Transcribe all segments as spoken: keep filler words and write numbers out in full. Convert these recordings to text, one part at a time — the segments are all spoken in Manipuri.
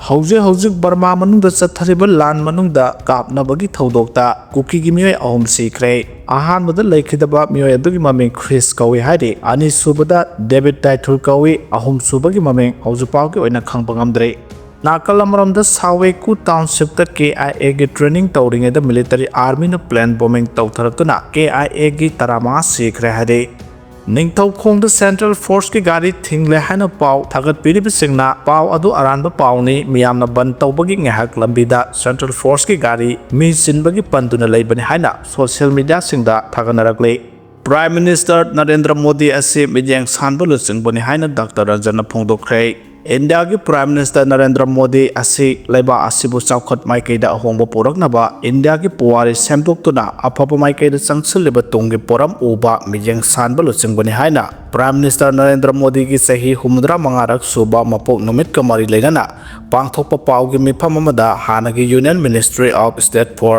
ꯍꯧꯖꯤꯛ ꯍꯧꯖꯤꯛ ꯕꯔꯃꯥ ꯃꯅꯨꯡꯗ ꯆꯠꯊꯔꯤꯕ ꯂꯥꯟ ꯃꯅꯨꯡꯗ ꯀꯥꯞꯅꯕꯒꯤ ꯊꯧꯗꯣꯛꯇ ꯀꯨꯀꯤꯒꯤ ꯃꯤꯑꯣꯏ ꯑꯍꯨꯝ ꯁꯤꯈ꯭ꯔꯦ꯫ ꯑꯍꯥꯟꯕꯗ ꯂꯩꯈꯤꯗꯕ ꯃꯤꯑꯣꯏ ꯑꯗꯨꯒꯤ ꯃꯃꯤꯡ ꯈ꯭ꯔꯤꯁ ꯀꯧꯏ ꯍꯥꯏꯔꯤ꯫ ꯑꯅꯤꯁꯨꯕꯗ ꯗꯦꯕꯤꯠ ꯇꯥꯏꯊꯨꯔ ꯀꯧꯏ꯫ ꯑꯍꯨꯝꯁꯨꯕꯒꯤ ꯃꯃꯤꯡ ꯍꯧꯖꯤꯛ ꯐꯥꯎꯒꯤ ꯑꯣꯏꯅ ꯈꯪꯕ ꯉꯝꯗ꯭ꯔꯤ꯫ ꯅꯥꯀꯜ ꯑꯃꯔꯣꯝꯗ ꯁꯥꯋꯦꯀꯨ ꯇꯥꯎꯟꯁꯤꯞꯇ ꯀꯦ ꯑꯥꯏ ꯑꯦꯒꯤ ꯇ꯭ꯔꯦꯅꯤꯡ ꯇꯧꯔꯤꯉꯩꯗ ꯃꯤꯂꯤꯇꯔꯤ ꯑꯥꯔꯃꯤꯅ ꯄ꯭ꯂꯦꯟ ꯕꯣꯝꯕꯤꯡ ꯇꯧꯊꯔꯛꯇꯨꯅ ꯀꯦ ꯑꯥꯏ ꯑꯦꯒꯤ ꯇꯔꯥꯃꯉꯥ ꯁꯤꯈ꯭ꯔꯦ ꯍꯥꯏꯔꯤ꯫ ꯅꯤꯡꯊꯧꯈꯣꯡꯗ ꯁꯦꯟꯇ꯭ꯔꯦꯜ ꯐꯣꯔꯁꯀꯤ ꯒꯥꯔꯤ ꯊꯤꯡꯂꯦ ꯍꯥꯏꯅ ꯄꯥꯎ ꯊꯥꯒꯠꯄꯤꯔꯤꯕꯁꯤꯡꯅ ꯄꯥꯎ ꯑꯗꯨ ꯑꯔꯥꯟꯕ ꯄꯥꯎꯅꯤ, ꯃꯤꯌꯥꯝꯅ ꯕꯟ ꯇꯧꯕꯒꯤ ꯉꯥꯏꯍꯥꯛ ꯂꯝꯕꯤꯗ ꯁꯦꯟꯇ꯭ꯔꯦꯜ ꯐꯣꯔꯁꯀꯤ ꯒꯥꯔꯤ ꯃꯤ ꯆꯤꯟꯕꯒꯤ ꯄꯟꯗꯨꯅ ꯂꯩꯕꯅꯤ ꯍꯥꯏꯅ ꯁꯣꯁꯤꯌꯦꯜ ꯃꯤꯗꯤꯌꯥꯁꯤꯡꯗ ꯊꯥꯒꯠꯅꯔꯛꯂꯤ꯫ ꯄ꯭ꯔꯥꯏꯝ ꯃꯤꯅꯤꯁꯇꯔ ꯅꯔꯦꯟꯗ꯭ꯔ ꯃꯣꯗꯤ ꯑꯁꯤ ꯃꯤꯠꯌꯦꯡ ꯁꯥꯟꯕ ꯂꯨꯆꯤꯡꯕꯅꯤ ꯍꯥꯏꯅ ꯗꯥꯛꯇꯔ ꯔꯟꯖꯟꯅ ꯐꯣꯡꯗꯣꯛꯈ꯭ꯔꯦ꯫ ꯏꯟꯗꯤꯌꯥꯒꯤ ꯄ꯭ꯔꯥꯏꯝ ꯃꯤꯅꯤꯁꯇꯔ ꯅꯔꯦꯟꯗ꯭ꯔ ꯃꯣꯗꯤ ꯑꯁꯤ ꯂꯩꯕꯥꯛ ꯑꯁꯤꯕꯨ ꯆꯥꯎꯈꯠ ꯃꯥꯏꯀꯩꯗ ꯑꯍꯣꯡꯕ ꯄꯨꯔꯛꯅꯕ ꯏꯟꯗꯤꯌꯥꯒꯤ ꯄꯨꯋꯥꯔꯤ ꯁꯦꯝꯗꯣꯛꯇꯨꯅ ꯑꯐꯕ ꯃꯥꯏꯀꯩꯗ ꯆꯪꯁꯤꯜꯂꯤꯕ ꯇꯨꯡꯒꯤ ꯄꯣꯔꯝ ꯎꯕ ꯃꯤꯠꯌꯦꯡ ꯁꯥꯟꯕ ꯂꯨꯆꯤꯡꯕꯅꯤ ꯍꯥꯏꯅ ꯄ꯭ꯔꯥꯏꯝ ꯃꯤꯅꯤꯁꯇꯔ ꯅꯔꯦꯟꯗ꯭ꯔ ꯃꯣꯗꯤꯒꯤ ꯆꯍꯤ ꯍꯨꯝꯐꯨꯇꯔꯥ ꯃꯉꯥꯔꯛ ꯁꯨꯕ ꯃꯄꯣꯛ ꯅꯨꯃꯤꯠꯀ ꯃꯔꯤ ꯂꯩꯅꯅ ꯄꯥꯡꯊꯣꯛꯄ ꯄꯥꯎꯒꯤ ꯃꯤꯐꯝ ꯑꯃꯗ ꯍꯥꯟꯅꯒꯤ Union Ministry of State for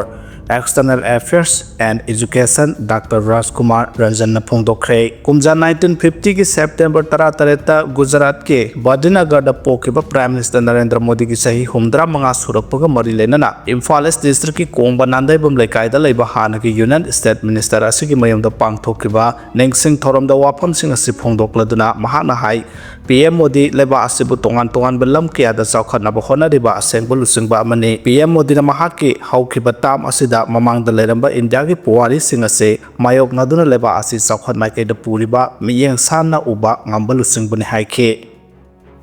External Affairs and Education doctor Rajkumar ꯔꯟꯖꯟꯅ ꯐꯣꯡꯗꯣꯛꯈ꯭ꯔꯦ꯫ ꯀꯨꯝꯖꯥ ꯅꯥꯏꯟꯇꯤꯟ ꯐꯤꯐꯇꯤꯒꯤ ꯁꯦꯞꯇꯦꯝꯕꯔ ꯇꯔꯥꯇꯔꯦꯠꯇ ꯒꯨꯖꯔꯥꯠꯀꯤ ꯕꯗꯤꯅꯒꯔꯗ ꯄꯣꯛꯈꯤꯕ ꯄ꯭ꯔꯥꯏꯝ ꯃꯤꯅꯤꯁꯇꯔ ꯅꯔꯦꯟꯗ꯭ꯔ ꯃꯣꯗꯤꯒꯤ ꯆꯍꯤ ꯍꯨꯝꯐꯨꯇꯔꯥ ꯃꯉꯥ ꯁꯨꯔꯛꯄꯒ ꯃꯔꯤ ꯂꯩꯅꯅ ꯏꯝꯐꯥꯜ ꯏꯁ ꯗꯤꯁꯇ꯭ꯔꯤꯛꯀꯤ ꯀꯣꯡꯕ ꯅꯥꯟꯗꯩꯕꯝ ꯂꯩꯀꯥꯏꯗ ꯂꯩꯕ ꯍꯥꯟꯅꯒꯤ ꯌꯨꯅꯤꯌꯟ ꯁ꯭ꯇꯦꯠ ꯃꯤꯅꯤꯁꯇꯔ ꯑꯁꯤꯒꯤ ꯃꯌꯨꯝꯗ ꯄꯥꯡꯊꯣꯛꯈꯤꯕ ꯅꯤꯡꯁꯤꯡ ꯊꯧꯔꯝꯗ ꯋꯥꯐꯝꯁꯤꯡ ꯑꯁꯤ ꯐꯣꯡꯗꯣꯛꯂꯗꯨꯅ ꯃꯍꯥꯛꯅ ꯍꯥꯏ, ꯄꯤ ꯑꯦꯝ ꯃꯣꯗꯤ ꯂꯩꯕꯥꯛ ꯑꯁꯤꯕꯨ ꯇꯣꯉꯥꯟ ꯇꯣꯉꯥꯟꯕ ꯂꯝ ꯀꯌꯥꯗ ꯆꯥꯎꯈꯠꯅꯕ ꯍꯣꯠꯅꯔꯤꯕ ꯑꯁꯦꯡꯕ ꯂꯨꯆꯤꯡꯕ ꯑꯃꯅꯤ꯫ ꯄꯤ ꯑꯦꯝ ꯃꯣꯗꯤꯅ ꯃꯍꯥꯛꯀꯤ ꯍꯧꯈꯤꯕ ꯇꯥꯝ ꯑꯁꯤꯗ ꯃꯃꯥꯡꯗ ꯂꯩꯔꯝꯕ ꯏꯟꯗꯤꯌꯥꯒꯤ ꯄꯨꯋꯥꯔꯤꯁꯤꯡ ꯑꯁꯤ ꯃꯥꯌꯣꯛꯅꯗꯨꯅ ꯂꯩꯕꯥꯛ ꯑꯁꯤ ꯆꯥꯎꯈꯠ ꯃꯥꯏꯀꯩꯗ ꯄꯨꯔꯤꯕ ꯃꯤꯠꯌꯦꯡ ꯁꯥꯟꯅ ꯎꯕ ꯉꯝꯕ ꯂꯨꯆꯤꯡꯕꯅꯤ ꯍꯥꯏꯈꯤ꯫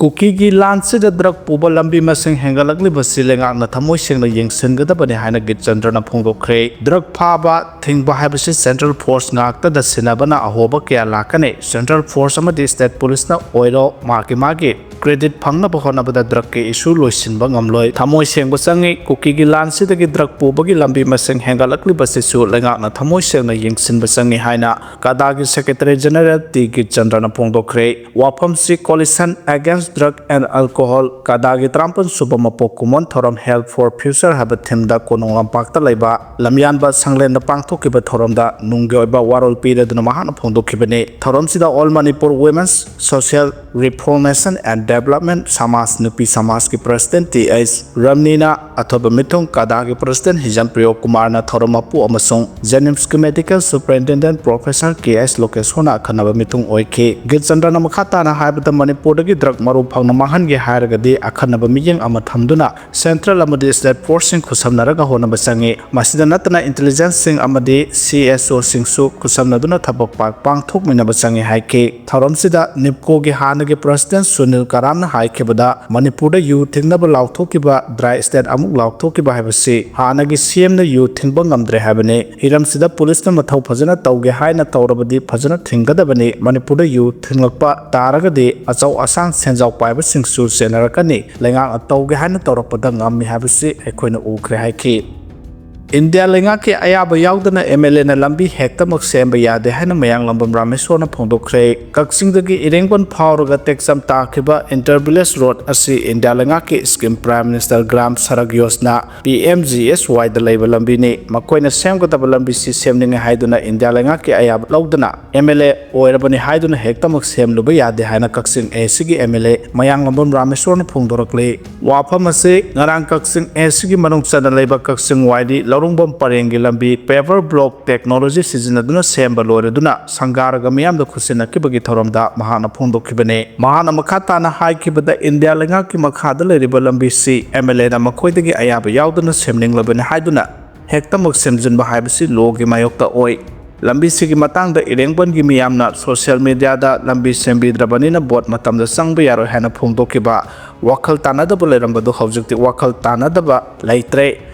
ꯀꯨꯀꯤꯒꯤ ꯂꯥꯟꯁꯤꯗ ꯗ꯭ꯔꯒ ꯄꯨꯕ ꯂꯝꯕꯤ ꯃꯁꯤꯡ ꯍꯦꯟꯒꯠꯂꯛꯂꯤꯕꯁꯤ ꯂꯩꯉꯥꯛꯅ ꯊꯃꯣꯏ ꯁꯦꯡꯅ ꯌꯦꯡꯁꯤꯟꯒꯗꯕꯅꯤ ꯍꯥꯏꯅ ꯒꯤꯠꯆꯟꯗ꯭ꯔꯅ ꯐꯣꯡꯗꯣꯛꯈ꯭ꯔꯦ꯫ ꯗ꯭ꯔꯒ ꯐꯥꯕ ꯊꯤꯡꯕ ꯍꯥꯏꯕꯁꯤ ꯁꯦꯟꯇ꯭ꯔꯦꯜ ꯐꯣꯔꯁ ꯉꯥꯛꯇꯗ ꯁꯤꯟꯅꯕꯅ ꯑꯍꯣꯕ ꯀꯌꯥ ꯂꯥꯛꯀꯅꯤ꯫ ꯁꯦꯟꯇ꯭ꯔꯦꯜ ꯐꯣꯔꯁ ꯑꯃꯗꯤ ꯁ꯭ꯇꯦꯠ ꯄꯨꯂꯤꯁꯅ ꯑꯣꯏꯔꯣ, ꯃꯥꯒꯤ ꯃꯥꯒꯤ ꯀ꯭ꯔꯦꯗꯤꯠ ꯐꯪꯅꯕ ꯍꯣꯠꯅꯕꯗ ꯗ꯭ꯔꯒꯀꯤ ꯏꯁꯨ ꯂꯣꯏꯁꯤꯟꯕ ꯉꯝꯂꯣꯏ꯫ ꯊꯃꯣꯏ ꯁꯦꯡꯕ ꯆꯪꯏ꯫ ꯀꯨꯀꯤꯒꯤ ꯂꯥꯟꯁꯤꯗꯒꯤ ꯗ꯭ꯔꯒ ꯄꯨꯕꯒꯤ ꯂꯝꯕꯤ ꯃꯁꯤꯡ ꯍꯦꯟꯒꯠꯂꯛꯂꯤꯕꯁꯤꯁꯨ ꯂꯩꯉꯥꯛꯅ ꯊꯃꯣꯏ ꯁꯦꯡꯅ ꯌꯦꯡꯁꯤꯟꯕ ꯆꯪꯏ ꯍꯥꯏꯅ ꯀꯗꯥꯒꯤ ꯁꯦꯀ꯭ꯔꯦꯇꯔꯤ ꯖꯦꯅꯔꯦꯜ ꯇꯤ ꯒꯤꯠꯆꯟꯗ꯭ꯔꯅ ꯐꯣꯡꯗꯣꯛꯈ꯭ꯔꯦ꯫ ꯋꯥꯐꯝꯁꯤ Coalition Against Drug and Alcohol, ꯀꯗꯥꯒꯤ ꯇꯔꯥꯃꯥꯄꯟ ꯁꯨꯕ ꯃꯄꯣꯛ ꯀꯨꯝꯑꯣꯟ ꯊꯧꯔꯝ Health for Future ꯍꯥꯏꯕ ꯊꯤꯝꯗ ꯀꯣꯅꯨꯡ ꯂꯝꯄꯥꯛꯇ ꯂꯩꯕ ꯂꯝꯌꯥꯟꯕ ꯁꯪꯂꯦꯟꯗ ꯄꯥꯡꯊꯣꯛꯈꯤꯕ ꯊꯧꯔꯝꯗ ꯅꯨꯡꯒꯤ ꯑꯣꯏꯕ ꯋꯥꯔꯣꯜ ꯄꯤꯔꯗꯨꯅ ꯃꯍꯥꯛꯅ ꯐꯣꯡꯗꯣꯛꯈꯤꯕꯅꯤ꯫ ꯊꯧꯔꯝꯁꯤꯗ All Manipur Women's Social Reformation and Development ꯁꯃꯥꯖ ꯅꯨꯄꯤ ꯁꯃꯥꯖꯀꯤ ꯄ꯭ꯔꯁꯤꯗꯦꯟ ꯇꯤ ꯑꯩꯆ ꯔꯝꯅꯤꯅ, ꯑꯊꯣꯏꯕ ꯃꯤꯊꯨꯡ ꯀꯗꯥꯒꯤ ꯄ꯭ꯔꯁꯤꯗꯦꯟ ꯍꯤꯖꯝ ꯄ꯭ꯔꯤꯌꯣ ꯀꯨꯃꯥꯔꯅ ꯊꯧꯔꯝ ꯃꯄꯨ ꯑꯃꯁꯨꯡ ꯖꯦꯅꯤꯝꯁꯀꯤ ꯃꯦꯗꯤꯀꯦꯜ ꯁꯨꯄꯔꯤꯟꯇꯦꯟꯗꯦꯟ ꯄ꯭ꯔꯣꯐꯦꯁꯔ ꯀꯦ ꯑꯩꯆ ꯂꯣꯀꯦꯁꯣꯔꯅ ꯑꯈꯟꯅꯕ ꯃꯤꯊꯨꯡ ꯑꯣꯏꯈꯤ꯫ ꯒꯤꯠꯆꯟꯗ꯭ꯔꯅ ꯃꯈꯥ ꯇꯥꯅ ꯍꯥꯏꯕꯗ ꯃꯅꯤꯄꯨꯔꯗꯒꯤ ꯗ꯭ꯔꯒ ꯃꯔꯨ ꯐꯪꯅ ꯃꯥꯡꯍꯟꯒꯦ ꯍꯥꯏꯔꯒꯗꯤ ꯑꯈꯟꯅꯕ ꯃꯤꯠꯌꯦꯡ ꯑꯃ ꯊꯝꯗꯨꯅ ꯁꯦꯟꯇ꯭ꯔꯦꯜ ꯑꯃꯗꯤ ꯁ꯭ꯇꯦꯠ ꯐꯣꯔꯁꯁꯤꯡ ꯈꯨꯠꯁꯝꯅꯔꯒ ꯍꯣꯠꯅꯕ ꯆꯪꯏ꯫ ꯃꯁꯤꯗ ꯅꯠꯇꯅ ꯏꯟꯇꯦꯂꯤꯖꯦꯟꯁꯁꯤꯡ ꯑꯃꯗꯤ ꯁꯤ ꯑꯦꯁ ꯑꯣꯁꯤꯡꯁꯨ ꯈꯨꯠꯁꯝꯅꯗꯨꯅ ꯊꯕꯛ ꯄꯥꯛ ꯄꯥꯡꯊꯣꯛꯃꯤꯟꯅꯕ ꯆꯪꯏ ꯍꯥꯏꯈꯤ꯫ ꯊꯧꯔꯝꯁꯤꯗ ꯅꯤꯞꯀꯣꯒꯤ ꯍꯥꯟꯅꯒꯤ ꯄ꯭ꯔꯁꯤꯗꯦꯟ ꯁꯨꯅꯤꯜ ꯀꯔꯥꯝꯅ ꯍꯥꯏꯈꯤꯕꯗ, ꯃꯅꯤꯄꯨꯔꯗ ꯌꯨ ꯊꯤꯡꯅꯕ ꯂꯥꯎꯊꯣꯛꯈꯤꯕ, ꯗ꯭ꯔꯥꯏ ꯁ꯭ꯇꯦꯠ ꯑꯃꯨꯛ ꯂꯥꯎꯊꯣꯛꯈꯤꯕ ꯍꯥꯏꯕꯁꯤ ꯍꯥꯟꯅꯒꯤ ꯁꯤ ꯑꯦꯝꯅ ꯌꯨ ꯊꯤꯡꯕ ꯉꯝꯗ꯭ꯔꯦ ꯍꯥꯏꯕꯅꯤ꯫ ꯍꯤꯔꯝꯁꯤꯗ ꯄꯨꯂꯤꯁꯅ ꯃꯊꯧ ꯐꯖꯅ ꯇꯧꯒꯦ ꯍꯥꯏꯅ ꯇꯧꯔꯕꯗꯤ ꯐꯖꯅ ꯊꯤꯡꯒꯗꯕꯅꯤ꯫ ꯃꯅꯤꯄꯨꯔꯗ ꯌꯨ ꯊꯤꯡꯂꯛꯄ ꯇꯥꯔꯒꯗꯤ ꯑꯆꯧ ꯑꯁꯥꯡ ꯁꯦꯟꯖꯥꯎ ꯄꯥꯏꯕꯁꯤꯡꯁꯨ ꯆꯦꯟꯅꯔꯛꯀꯅꯤ꯫ ꯂꯩꯉꯥꯛꯅ ꯇꯧꯒꯦ ꯍꯥꯏꯅ ꯇꯧꯔꯛꯄꯗ ꯉꯝꯃꯤ ꯍꯥꯏꯕꯁꯤ ꯑꯩꯈꯣꯏꯅ ꯎꯈ꯭ꯔꯦ ꯍꯥꯏꯈꯤ꯫ ꯏꯟꯗꯤꯌꯥ ꯂꯩꯉꯥꯛꯀꯤ ꯑꯌꯥꯕ ꯌꯥꯎꯗꯅ ꯑꯦꯝ ꯑꯦꯜ ꯑꯦꯅ ꯂꯝꯕꯤ ꯍꯦꯛꯇꯃꯛ ꯁꯦꯝꯕ ꯌꯥꯗꯦ ꯍꯥꯏꯅ ꯃꯌꯥꯡꯂꯝꯕꯝ ꯔꯥꯃꯦꯁꯣꯔꯅ ꯐꯣꯡꯗꯣꯛꯈ꯭ꯔꯦ꯫ ꯀꯛꯆꯤꯡꯗꯒꯤ ꯏꯔꯦꯡꯕꯟ ꯐꯥꯎꯔꯒ ꯇꯦꯛꯆꯝ ꯇꯥꯈꯤꯕ ꯏꯟꯇꯔ ꯚꯤꯂꯦꯖ ꯔꯣꯗ ꯑꯁꯤ ꯏꯟꯗꯤꯌꯥ ꯂꯩꯉꯥꯛꯀꯤ scheme Prime Minister Gram Sadak Yojana, P M G S Y, ꯗ ꯂꯩꯕ ꯂꯝꯕꯤꯅꯤ꯫ ꯃꯈꯣꯏꯅ ꯁꯦꯝꯒꯗꯕ ꯂꯝꯕꯤꯁꯤ ꯁꯦꯝꯅꯤꯡꯉꯦ ꯍꯥꯏꯗꯨꯅ ꯏꯟꯗꯤꯌꯥ ꯂꯩꯉꯥꯛꯀꯤ ꯑꯌꯥꯕ ꯂꯧꯗꯅ ꯑꯦꯝ ꯑꯦꯜ ꯑꯦ ꯑꯣꯏꯔꯕꯅꯤ ꯍꯥꯏꯗꯨꯅ ꯍꯦꯛꯇꯃꯛ ꯁꯦꯝꯂꯨꯕ ꯌꯥꯗꯦ ꯍꯥꯏꯅ ꯀꯛꯆꯤꯡ ꯑꯦ ꯁꯤꯒꯤ ꯑꯦꯝ ꯑꯦꯜ ꯑꯦ ꯃꯌꯥꯡꯂꯝꯕꯝ ꯔꯥꯃꯦꯁꯣꯔꯅ ꯐꯣꯡꯗꯣꯔꯛꯂꯤ꯫ ꯋꯥꯐꯝ ꯑꯁꯤ ꯉꯔꯥꯡ ꯀꯛꯆꯤꯡ ꯑꯦ ꯁꯤꯒꯤ ꯃꯅꯨꯡ ꯆꯟꯅ ꯂꯩꯕ ꯀꯛꯆꯤꯡ ꯋꯥꯏꯔꯤ ꯂꯧꯔꯣꯡꯕꯝ ꯄꯔꯦꯡꯒꯤ ꯂꯝꯕꯤ paver block technology ꯁꯤꯖꯤꯟꯅꯗꯨꯅ ꯁꯦꯝꯕ ꯂꯣꯏꯔꯗꯨꯅ ꯁꯪꯒꯥꯔꯒ ꯃꯤꯌꯥꯝꯗ ꯈꯨꯠꯁꯤꯟꯅꯈꯤꯕꯒꯤ ꯊꯧꯔꯝꯗ ꯃꯍꯥꯛꯅ ꯐꯣꯡꯗꯣꯛꯈꯤꯕꯅꯤ꯫ ꯃꯍꯥꯛꯅ ꯃꯈꯥ ꯇꯥꯅ ꯍꯥꯏꯈꯤꯕꯗ, ꯏꯟꯗꯤꯌꯥ ꯂꯩꯉꯥꯛꯀꯤ ꯃꯈꯥꯗ ꯂꯩꯔꯤꯕ ꯂꯝꯕꯤꯁꯤ ꯑꯦꯝ ꯑꯦꯜ ꯑꯦꯅ ꯃꯈꯣꯏꯗꯒꯤ ꯑꯌꯥꯕ ꯌꯥꯎꯗꯅ ꯁꯦꯝꯅꯤꯡꯂꯕꯅꯤ ꯍꯥꯏꯗꯨꯅ ꯍꯦꯛꯇꯃꯛ ꯁꯦꯝꯖꯤꯟꯕ ꯍꯥꯏꯕꯁꯤ ꯂꯣꯒꯤ ꯃꯥꯌꯣꯛꯇ ꯑꯣꯏ꯫ ꯂꯝꯕꯤꯁꯤꯒꯤ ꯃꯇꯥꯡꯗ ꯏꯔꯦꯡꯕꯟꯒꯤ ꯃꯤꯌꯥꯝꯅ ꯁꯣꯁꯤꯌꯦꯜ ꯃꯤꯗꯤꯌꯥꯗ ꯂꯝꯕꯤ ꯁꯦꯝꯕꯤꯗ꯭ꯔꯕꯅꯤꯅ ꯚꯣꯠ ꯃꯇꯝꯗ ꯆꯪꯕ ꯌꯥꯔꯣꯏ ꯍꯥꯏꯅ ꯐꯣꯡꯗꯣꯛꯈꯤꯕ ꯋꯥꯈꯜ ꯇꯥꯅꯗꯕ ꯂꯩꯔꯝꯕꯗꯨ ꯍꯧꯖꯤꯛꯇꯤ ꯋꯥꯈꯜ ꯇꯥꯅꯗꯕ ꯂꯩꯇ꯭ꯔꯦ꯫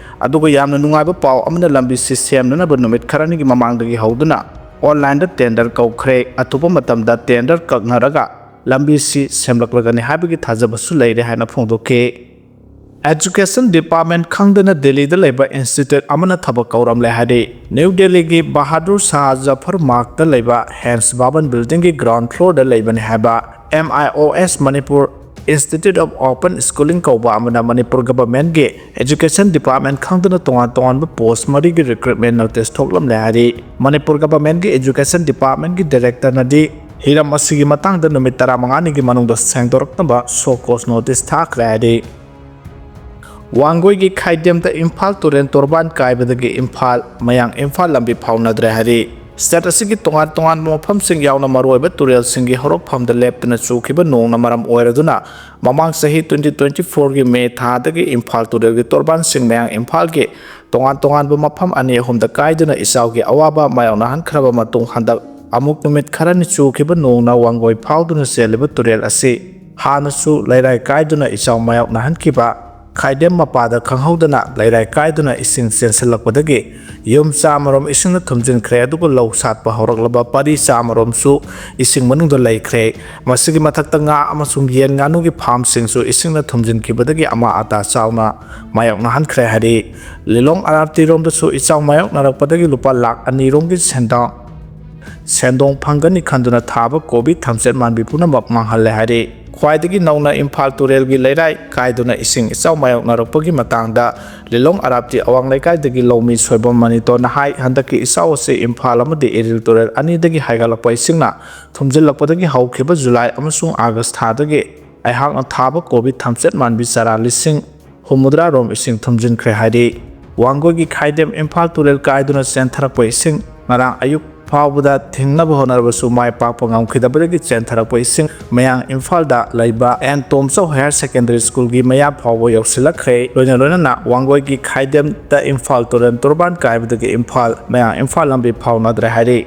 ꯑꯗꯨꯒ ꯌꯥꯝꯅ ꯅꯨꯡꯉꯥꯏꯕ ꯄꯥꯎ ꯑꯃꯅ, ꯂꯝꯕꯤꯁꯤ ꯁꯦꯝꯅꯅꯕ ꯅꯨꯃꯤꯠ ꯈꯔꯅꯤꯒꯤ ꯃꯃꯥꯡꯗꯒꯤ ꯍꯧꯗꯨꯅ ꯑꯣꯟꯂꯥꯏꯟꯗ ꯇꯦꯟꯗꯔ ꯀꯧꯈ꯭ꯔꯦ꯫ ꯑꯊꯨꯕ ꯃꯇꯝꯗ ꯇꯦꯟꯗꯔ ꯀꯛꯅꯔꯒ ꯂꯝꯕꯤꯁꯤ ꯁꯦꯝꯂꯛꯂꯒꯅꯤ ꯍꯥꯏꯕꯒꯤ ꯊꯥꯖꯕꯁꯨ ꯂꯩꯔꯦ ꯍꯥꯏꯅ ꯐꯣꯡꯗꯣꯛꯈꯤ꯫ ꯑꯦꯖꯨꯀꯦꯁꯟ ꯗꯤꯄꯥꯔꯠꯃꯦꯟ ꯈꯪꯗꯅ ꯗꯦꯜꯂꯤꯗ ꯂꯩꯕ ꯏꯟꯁꯇꯤꯇ꯭ꯌꯨꯠ ꯑꯃꯅ ꯊꯕꯛ ꯀꯧꯔꯝꯂꯦ ꯍꯥꯏꯔꯤ꯫ ꯅ꯭ꯌꯨ ꯗꯦꯜꯂꯤꯒꯤ ꯕꯍꯥꯗꯨꯔ ꯁꯥꯍ ꯖꯐꯔ ꯃꯥꯔꯒꯇ ꯂꯩꯕ ꯍꯦꯟꯁ ꯚꯕꯟ ꯕꯤꯜꯗꯤꯡꯒꯤ ꯒ꯭ꯔꯥꯎꯟ ꯐ꯭ꯂꯣꯔꯗ ꯂꯩꯕꯅꯤ ꯍꯥꯏꯕ M I O S Manipur Institute of Open Schooling ꯀꯧꯕ ꯑꯃꯅ ꯃꯅꯤꯄꯨꯔ ꯒꯚꯔꯟꯃꯦꯟꯠꯀꯤ ꯑꯦꯖꯨꯀꯦꯁꯟ ꯗꯤꯄꯥꯔꯠꯃꯦꯟꯠ ꯈꯪꯗꯅ ꯇꯣꯉꯥꯟ ꯇꯣꯉꯥꯟꯕ ꯄꯣꯁꯠ ꯃꯔꯤꯒꯤ ꯔꯤꯀ꯭ꯔꯨꯠꯃꯦꯟꯠ ꯅꯣꯇꯤꯁ ꯊꯣꯛꯂꯝꯂꯦ ꯍꯥꯏꯔꯤ꯫ ꯃꯅꯤꯄꯨꯔ ꯒꯚꯔꯟꯃꯦꯟꯠꯀꯤ ꯑꯦꯖꯨꯀꯦꯁꯟ ꯗꯤꯄꯥꯔꯠꯃꯦꯟꯠꯀꯤ ꯗꯥꯏꯔꯦꯛꯇꯔꯅꯗꯤ ꯍꯤꯔꯝ ꯑꯁꯤꯒꯤ ꯃꯇꯥꯡꯗ ꯅꯨꯃꯤꯠ ꯇꯔꯥꯃꯉꯥꯅꯤꯒꯤ ꯃꯅꯨꯡꯗ ꯁꯦꯡꯗꯣꯔꯛꯅꯕ ꯁꯣ ꯀꯣꯖ ꯅꯣꯇꯤꯁ ꯊꯥꯈ꯭ꯔꯦ ꯍꯥꯏꯔꯤ꯫ ꯋꯥꯡꯒꯣꯏꯒꯤ ꯈꯥꯏꯗꯦꯝꯗ ꯏꯝꯐꯥꯜ ꯇꯨꯔꯦꯜ ꯇꯣꯔꯕꯥꯟ ꯀꯥꯏꯕꯗꯒꯤ ꯏꯝꯐꯥꯜ ꯃꯌꯥꯡ ꯏꯝꯐꯥꯜ ꯂꯝꯕꯤ ꯐꯥꯎꯅꯗ꯭ꯔꯦ ꯍꯥꯏꯔꯤ꯫ ꯁ꯭ꯇꯦꯠ ꯑꯁꯤꯒꯤ ꯇꯣꯉꯥꯟ ꯇꯣꯉꯥꯟꯕ ꯃꯐꯝꯁꯤꯡ ꯌꯥꯎꯅ ꯃꯔꯨꯑꯣꯏꯕ ꯇꯨꯔꯦꯜꯁꯤꯡꯒꯤ ꯍꯧꯔꯛꯐꯝꯗ ꯂꯦꯞꯇꯅ ꯆꯨꯈꯤꯕ ꯅꯣꯡꯅ ꯃꯔꯝ ꯑꯣꯏꯔꯗꯨꯅ ꯃꯃꯥꯡ ꯆꯍꯤ twenty twenty fourꯒꯤ ꯃꯦ ꯊꯥꯗꯒꯤ ꯏꯝꯐꯥꯜ ꯇꯨꯔꯦꯜꯒꯤ ꯇꯣꯔꯕꯥꯟꯁꯤꯡ ꯃꯌꯥꯡ ꯏꯝꯐꯥꯜꯒꯤ ꯇꯣꯉꯥꯟ ꯇꯣꯉꯥꯟꯕ ꯃꯐꯝ ꯑꯅꯤ ꯑꯍꯨꯝꯗ ꯀꯥꯏꯗꯨꯅ ꯏꯆꯥꯎꯒꯤ ꯑꯋꯥꯕ ꯃꯥꯌꯣꯛꯅꯍꯟꯈ꯭ꯔꯕ ꯃꯇꯨꯡ ꯍꯟꯗꯛ ꯑꯃꯨꯛ ꯅꯨꯃꯤꯠ ꯈꯔꯅꯤ ꯆꯨꯈꯤꯕ ꯅꯣꯡꯅ ꯋꯥꯡꯒꯣꯏ ꯐꯥꯎꯗꯨꯅ ꯆꯦꯜꯂꯤꯕ ꯇꯨꯔꯦꯜ ꯑꯁꯤ ꯍꯥꯟꯅꯁꯨ ꯂꯩꯔꯥꯏ ꯀꯥꯏꯗꯨꯅ ꯏꯆꯥꯎ ꯃꯥꯌꯣꯛꯅꯍꯟꯈꯤꯕ ꯈꯥꯏꯗꯦꯝ ꯃꯄꯥꯗ ꯈꯪꯍꯧꯗꯅ ꯂꯩꯔꯥꯏ ꯀꯥꯏꯗꯨꯅ ꯏꯁꯤꯡ ꯆꯦꯟꯁꯤꯜꯂꯛꯄꯗꯒꯤ ꯌꯨꯝ ꯆꯥꯝꯃꯔꯣꯝ ꯏꯁꯤꯡꯅ ꯊꯨꯝꯖꯤꯟꯈ꯭ꯔꯦ, ꯑꯗꯨꯒ ꯂꯧ ꯁꯥꯠꯄ ꯍꯧꯔꯛꯂꯕ ꯄꯔꯤ ꯆꯥꯝꯃꯔꯣꯝꯁꯨ ꯏꯁꯤꯡ ꯃꯅꯨꯡꯗ ꯂꯩꯈ꯭ꯔꯦ꯫ ꯃꯁꯤꯒꯤ ꯃꯊꯛꯇ ꯉꯥ ꯑꯃꯁꯨꯡ ꯌꯦꯟ ꯉꯥꯅꯨꯒꯤ ꯐꯥꯔꯝꯁꯤꯡꯁꯨ ꯏꯁꯤꯡꯅ ꯊꯨꯝꯖꯤꯟꯈꯤꯕꯗꯒꯤ ꯑꯃꯥ ꯑꯇꯥ ꯆꯥꯎꯅ ꯃꯥꯌꯣꯛꯅꯍꯟꯈ꯭ꯔꯦ ꯍꯥꯏꯔꯤ꯫ ꯂꯤꯂꯣꯡ ꯑꯔꯥꯞꯇꯤꯔꯣꯝꯗꯁꯨ ꯏꯆꯥꯎ ꯃꯥꯌꯣꯛꯅꯔꯛꯄꯗꯒꯤ ꯂꯨꯄꯥ ꯂꯥꯈ ꯑꯅꯤꯔꯣꯝꯒꯤ ꯁꯦꯟꯗꯥꯡ ꯁꯦꯟꯗꯣꯡ ꯐꯪꯒꯅꯤ ꯈꯟꯗꯨꯅ ꯊꯥꯕ ꯀꯣꯕꯤ ꯊꯝꯆꯦꯠ ꯃꯥꯟꯕꯤ ꯄꯨꯝꯅꯃꯛ ꯃꯥꯡꯍꯜꯂꯦ ꯍꯥꯏꯔꯤ꯫ ꯈ꯭ꯋꯥꯏꯗꯒꯤ ꯅꯧꯅ ꯏꯝꯐꯥꯜ ꯇꯨꯔꯦꯜꯒꯤ ꯂꯩꯔꯥꯏ ꯀꯥꯏꯗꯨꯅ ꯏꯁꯤꯡ ꯏꯆꯥꯎ ꯃꯥꯌꯣꯛꯅꯔꯛꯄꯒꯤ ꯃꯇꯥꯡꯗ ꯂꯤꯂꯣꯡ ꯑꯔꯥꯞꯇꯤ ꯑꯋꯥꯡ ꯂꯩꯀꯥꯏꯗꯒꯤ ꯂꯧꯃꯤ ꯁꯣꯏꯕꯝ ꯃꯅꯤꯇꯣꯟꯅ ꯍꯥꯏ, ꯍꯟꯗꯛꯀꯤ ꯏꯆꯥꯎ ꯑꯁꯤ ꯏꯝꯐꯥꯜ ꯑꯃꯗꯤ ꯏꯔꯤꯜ ꯇꯨꯔꯦꯜ ꯑꯅꯤꯗꯒꯤ ꯍꯥꯏꯒꯠꯂꯛꯄ ꯏꯁꯤꯡꯅ ꯊꯨꯝꯖꯤꯜꯂꯛꯄꯗꯒꯤ ꯍꯧꯈꯤꯕ ꯖꯨꯂꯥꯏ ꯑꯃꯁꯨꯡ ꯑꯥꯒꯁ ꯊꯥꯗꯒꯤ ꯑꯩꯍꯥꯛꯅ ꯊꯥꯕ ꯀꯣꯕꯤ ꯊꯝꯆꯦꯠ ꯃꯥꯟꯕꯤ ꯆꯥꯔꯥ ꯂꯤꯁꯤꯡ ꯍꯨꯝꯐꯨꯇꯔꯥ ꯔꯣꯝ ꯏꯁꯤꯡ ꯊꯨꯝꯖꯤꯟꯈ꯭ꯔꯦ ꯍꯥꯏꯔꯤ꯫ ꯋꯥꯡꯒꯣꯏꯒꯤ ꯈꯥꯏꯗꯦꯝ ꯏꯝꯐꯥꯜ ꯇꯨꯔꯦꯜ ꯀꯥꯏꯗꯨꯅ ꯆꯦꯟꯊꯔꯛꯄ ꯏꯁꯤꯡ ꯉꯔꯥꯡ ꯑꯌꯨꯛ ꯐꯥꯎꯕꯗ ꯊꯤꯡꯅꯕ ꯍꯣꯠꯅꯔꯕꯁꯨ ꯃꯥꯏ ꯄꯥꯛꯄ ꯉꯝꯈꯤꯗꯕꯗꯒꯤ ꯆꯦꯟꯊꯔꯛꯄ ꯏꯁꯤꯡ ꯃꯌꯥꯡ ꯏꯝꯐꯥꯜꯗ ꯂꯩꯕ ꯑꯦꯟ ꯇꯣꯝꯆꯧ ꯍꯥꯌꯔ ꯁꯦꯀꯦꯟꯗꯔꯤ ꯁ꯭ꯀꯨꯜꯒꯤ ꯃꯌꯥ ꯐꯥꯎꯕ ꯌꯧꯁꯤꯜꯂꯛꯈ꯭ꯔꯦ꯫ ꯂꯣꯏꯅ ꯂꯣꯏꯅꯅ ꯋꯥꯡꯒꯣꯏꯒꯤ ꯈꯥꯏꯗꯦꯝꯗ ꯏꯝꯐꯥꯜ ꯇꯨꯔꯦꯜ ꯇꯣꯔꯕꯥꯟ ꯀꯥꯏꯕꯗꯒꯤ ꯏꯝꯐꯥꯜ ꯃꯌꯥꯡ ꯏꯝꯐꯥꯜ ꯂꯝꯕꯤ ꯐꯥꯎꯅꯗ꯭ꯔꯦ ꯍꯥꯏꯔꯤ꯫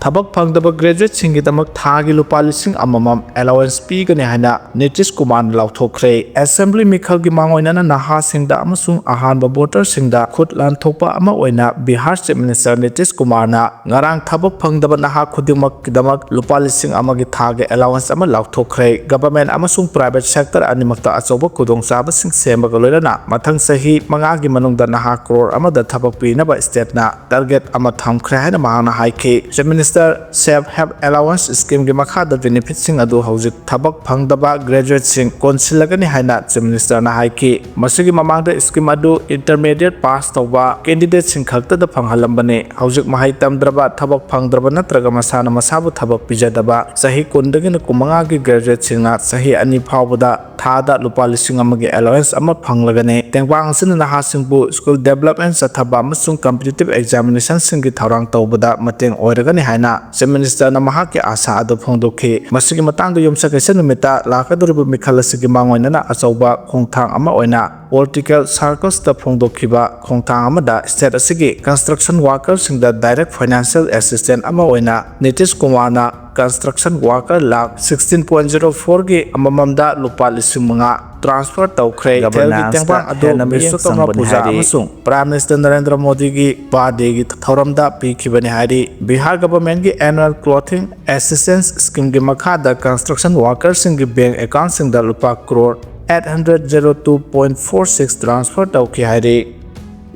ꯊꯕꯛ ꯐꯪꯗꯕ ꯒ꯭ꯔꯦꯖꯨꯋꯦꯠꯁꯤꯡꯒꯤꯗꯃꯛ ꯊꯥꯒꯤ ꯂꯨꯄꯥ ꯂꯤꯁꯤꯡ ꯑꯃꯃꯝ ꯑꯦꯂꯥꯋꯦꯟꯁ ꯄꯤꯒꯅꯤ ꯍꯥꯏꯅ ꯅꯤꯇꯤꯁ ꯀꯨꯃꯥꯔꯅ ꯂꯥꯎꯊꯣꯛꯈ꯭ꯔꯦ꯫ ꯑꯦꯁꯦꯝꯕ꯭ꯂꯤ ꯃꯤꯈꯜꯒꯤ ꯃꯥꯡꯑꯣꯏꯅꯅ ꯅꯍꯥꯁꯤꯡꯗ ꯑꯃꯁꯨꯡ ꯑꯍꯥꯟꯕ ꯚꯣꯇꯔꯁꯤꯡꯗ ꯈꯨꯠ ꯂꯥꯟꯊꯣꯛꯄ ꯑꯃ ꯑꯣꯏꯅ ꯕꯤꯍꯥꯔ ꯆꯤꯐ ꯃꯤꯅꯤꯁꯇꯔ ꯅꯤꯇꯤꯁ ꯀꯨꯃꯥꯔꯅ ꯉꯔꯥꯡ ꯊꯕꯛ ꯐꯪꯗꯕ ꯅꯍꯥ ꯈꯨꯗꯤꯡꯃꯛꯀꯤꯗꯃꯛ ꯂꯨꯄꯥ ꯂꯤꯁꯤꯡ ꯑꯃꯒꯤ ꯊꯥꯒꯤ ꯑꯦꯂꯥꯋꯦꯟꯁ ꯑꯃ ꯂꯥꯎꯊꯣꯛꯈ꯭ꯔꯦ꯫ ꯒꯚꯔꯟꯃꯦꯟꯠ ꯑꯃꯁꯨꯡ ꯄ꯭ꯔꯥꯏꯚꯦꯠ ꯁꯦꯛꯇꯔ ꯑꯅꯤꯃꯛꯇ ꯑꯆꯧꯕ ꯈꯨꯗꯣꯡꯆꯥꯕꯁꯤꯡ ꯁꯦꯝꯕꯒ ꯂꯣꯏꯅꯅ ꯃꯊꯪ ꯆꯍꯤ ꯃꯉꯥꯒꯤ ꯃꯅꯨꯡꯗ ꯅꯍꯥ ꯀ꯭ꯔꯣꯔ ꯑꯃꯗ ꯊꯕꯛ ꯄꯤꯅꯕ ꯁ꯭ꯇꯦꯠꯅ ꯇꯥꯔꯒꯦꯠ ꯑꯃ ꯊꯝꯈ꯭ꯔꯦ ꯍꯥꯏꯅ ꯃꯍꯥꯛꯅ ꯍꯥꯏꯈꯤ꯫ Chief minister Minister Self Help Allowance Scheme ꯒꯤ ꯃꯈꯥꯗ benefit ꯁꯤꯡ ꯑꯗꯨ ꯍꯧꯖꯤꯛ ꯊꯕꯛ ꯐꯪꯗꯕ graduate ꯁꯤꯡ ꯀꯣꯟꯁꯤꯜꯂꯒꯅꯤ ꯍꯥꯏꯅ Chief Minister ꯅ ꯍꯥꯏꯈꯤ꯫ ꯃꯁꯤꯒꯤ ꯃꯃꯥꯡꯗ scheme ꯑꯗꯨ intermediate pass ꯇꯧꯕ candidate ꯁꯤꯡ ꯈꯛꯇꯗ ꯐꯪꯍꯜꯂꯝꯕꯅꯤ꯫ ꯍꯧꯖꯤꯛ ꯃꯍꯩ ꯇꯝꯗ꯭ꯔꯕ, ꯊꯕꯛ ꯐꯪꯗ꯭ꯔꯕ ꯅꯠꯇ꯭ꯔꯒ ꯃꯁꯥꯅ ꯃꯁꯥꯕꯨ ꯊꯕꯛ ꯄꯤꯖꯗꯕ ꯆꯍꯤ ꯀꯨꯟꯗꯒꯤꯅ ꯀꯨꯟꯃꯉꯥꯒꯤ graduate ꯁꯤꯡꯅ ꯆꯍꯤ ꯑꯅꯤ ꯐꯥꯎꯕꯗ ꯊꯥꯗ ꯂꯨꯄꯥ ꯂꯤꯁꯤꯡ ꯑꯃꯒꯤ allowance ꯑꯃ ꯐꯪꯂꯒꯅꯤ꯫ ꯇꯦꯡꯕꯥꯡ ꯑꯁꯤꯅ ꯅꯍꯥꯁꯤꯡꯕꯨ school development ꯆꯠꯊꯕ ꯑꯃꯁꯨꯡ competitive examination ꯁꯤꯡꯒꯤ ꯊꯧꯔꯥꯡ ꯇꯧꯕꯗ ꯃꯇꯦꯡ ꯑꯣꯏꯔꯒꯅꯤ ꯍꯥꯏꯅ Chief Minister ꯅ ꯃꯍꯥꯛꯀꯤ ꯑꯥꯁꯥ ꯑꯗꯨ ꯐꯣꯡꯗꯣꯛꯈꯤ꯫ ꯃꯁꯤꯒꯤ ꯃꯇꯥꯡꯗ ꯌꯨꯝꯁꯀꯩꯁ ꯅꯨꯃꯤꯠꯇ ꯂꯥꯛꯀꯗꯧꯔꯤꯕ ꯃꯤꯈꯜ ꯑꯁꯤꯒꯤ ꯃꯥꯡꯑꯣꯏꯅꯅ ꯑꯆꯧꯕ ꯈꯣꯡꯊꯥꯡ ꯑꯃ ꯑꯣꯏꯅ Political Circles ꯇ ꯐꯣꯡꯗꯣꯛꯈꯤꯕ ꯈꯣꯡꯊꯥꯡ ꯑꯃꯗ state ꯑꯁꯤꯒꯤ construction worker ꯁꯤꯡꯗ direct financial assistance ꯑꯃ ꯑꯣꯏꯅ ꯅꯤꯇꯤꯁ ꯀꯨꯃꯥꯔꯅ construction worker lakh sixteen point zero four ꯒꯤ ꯑꯃꯃꯝꯗ ꯂꯨꯄꯥ ꯂꯤꯁꯤꯡ ꯃꯉꯥ transfer ꯇꯧꯈ꯭ꯔꯦ꯫ ꯍꯣꯇꯦꯜꯒꯤ governance ꯇꯦꯡꯕꯥꯡ ꯇ ꯑꯗꯨ ꯍꯦꯟꯅ ꯃꯤꯠꯌꯦꯡ ꯕꯤꯁ꯭ꯋꯀꯔꯃ ꯆꯪꯕꯅꯤ ꯄꯨꯖꯥ ꯍꯥꯏꯔꯤ꯫ ꯑꯃꯁꯨꯡ Prime Minister ꯅꯔꯦꯟꯗ꯭ꯔ ꯃꯣꯗꯤꯒꯤ birthday ꯒꯤ ꯊꯧꯔꯝꯗ ꯄꯤꯈꯤꯕꯅꯤ ꯍꯥꯏꯔꯤ꯫ Bihar government ꯀꯤ annual clothing assistance scheme ꯒꯤ ꯃꯈꯥꯗ construction worker ꯁꯤꯡꯒꯤ bank account ꯁꯤꯡꯗ ꯂꯨꯄꯥ crore eight hundred zero two point four six transfer ꯇꯧꯈꯤ ꯍꯥꯏꯔꯤ꯫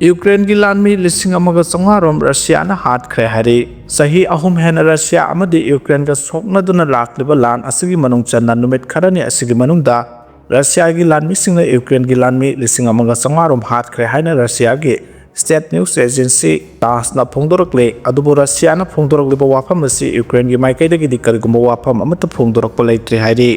ꯌꯨꯀ꯭ꯔꯦꯟꯒꯤ ꯂꯥꯟꯃꯤ ꯂꯤꯁꯤꯡ ꯑꯃꯒ ꯆꯥꯝꯃꯉꯥ ꯔꯣꯝ ꯔꯁꯤꯌꯥꯅ ꯍꯥꯠꯈ꯭ꯔꯦ ꯍꯥꯏꯔꯤ꯫ ꯆꯍꯤ ꯑꯍꯨꯝ ꯍꯦꯟꯅ ꯔꯁꯤꯌꯥ ꯑꯃꯗꯤ ꯌꯨꯀ꯭ꯔꯦꯟꯒ ꯁꯣꯛꯅꯗꯨꯅ ꯂꯥꯛꯂꯤꯕ ꯂꯥꯟ ꯑꯁꯤꯒꯤ ꯃꯅꯨꯡ ꯆꯟꯅ ꯅꯨꯃꯤꯠ ꯈꯔꯅꯤ ꯑꯁꯤꯒꯤ ꯃꯅꯨꯡꯗ ꯔꯁꯤꯌꯥꯒꯤ ꯂꯥꯟꯃꯤꯁꯤꯡꯅ ꯌꯨꯀ꯭ꯔꯦꯟꯒꯤ ꯂꯥꯟꯃꯤ ꯂꯤꯁꯤꯡ ꯑꯃꯒ ꯆꯥꯝꯃꯉꯥ ꯔꯣꯝ ꯍꯥꯠꯈ꯭ꯔꯦ ꯍꯥꯏꯅ ꯔꯁꯤꯌꯥꯒꯤ state news agency ꯇꯥꯁꯅ ꯐꯣꯡꯗꯣꯔꯛꯂꯤ꯫ ꯑꯗꯨꯕꯨ ꯔꯁꯤꯌꯥꯅ ꯐꯣꯡꯗꯣꯔꯛꯂꯤꯕ ꯋꯥꯐꯝ ꯑꯁꯤ ꯌꯨꯀ꯭ꯔꯦꯟꯒꯤ ꯃꯥꯏꯀꯩꯗꯒꯤꯗꯤ ꯀꯔꯤꯒꯨꯝꯕ ꯋꯥꯐꯝ ꯑꯃꯠꯇ ꯐꯣꯡꯗꯣꯔꯛꯄ ꯂꯩꯇ꯭ꯔꯤ ꯍꯥꯏꯔꯤ꯫